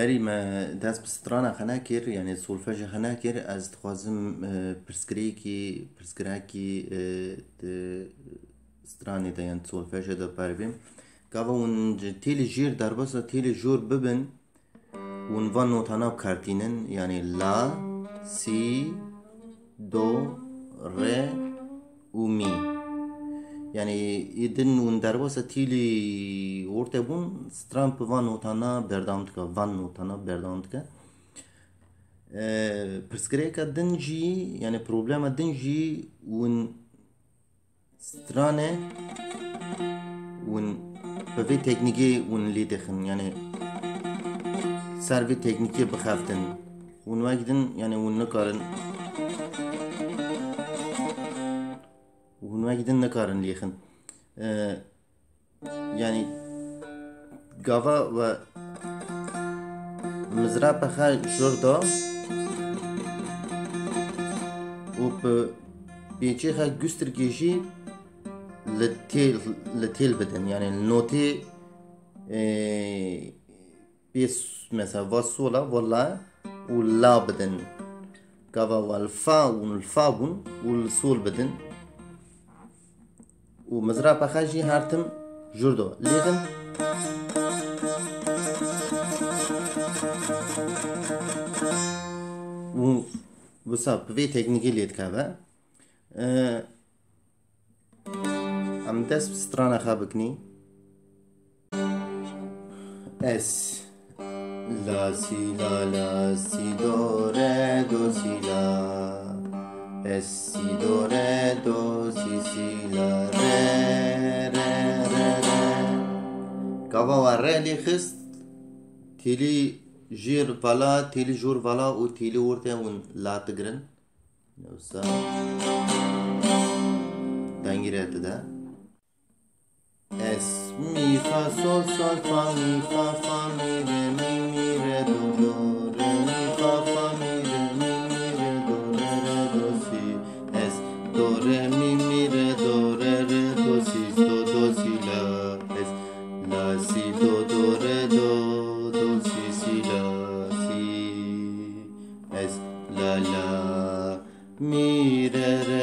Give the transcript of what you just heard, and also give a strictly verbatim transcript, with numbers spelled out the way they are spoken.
Herî me dest bi strana xwe nekir, yanî solfeja xwe nekir. Ez dixwazim, e, pirsgirêkî, pirsgirekî, e, di stranê de yan solfeja de pervêm. Gava hûn têlî jêr derbasa têlî jor bibin, hûn van notana bikartînin, yanî la, sî, do, re û mî. Yanî ê din hûn derbasa tîlî orte bûn, stran bi van notana berdam dike, van notana berdam dike. Ee, pirsgirêka din jî, yanî problema din jî hûn strane, hûn bi vê teknîkê hûn lê dixin, yanî ser vê teknîkê bixeftin. Hûn wek din, yanî hûn nikarin, hûn wek din nikarin lêxin. Ee, yanî gava we mizrapa xwe jor da û bi pêçê xwe gustirkê jî li têl, li têl bidin. Yanî li notê, e, pê s-, mesela va sola, va la û la bidin. Gava wa li fa û li fa bûn û li sol bidin. Û mizrapa xwe jî her tim jor do. Lêxin. Û wisa bi vê teknîkê lê dikeve. Ee, Em dest bi strana xwe bikinî. Es, la, si, la, la, si, do, re, do, si, la. Es, si, do, re, do, si, si, la, re, re, re, re. Gava we re lê xist, têlî jêr vala, têlî jor vala û têlî orte hûn la digirin. Wisa dengî re dide. Es, mi, fa, sol, sol, fa, mi, fa, fa, mi, re, mi, mi, re, do, do, re, mi, fa, fa, mi, re, mi, mi, re, do, re, re, do, si. Es, do, re, mi, mi, re, do, re, re, do, si, do, do, si, la. Es, la, si, do, do, re, do, do, si, si, la, si. Es, la, la, mi, re, re,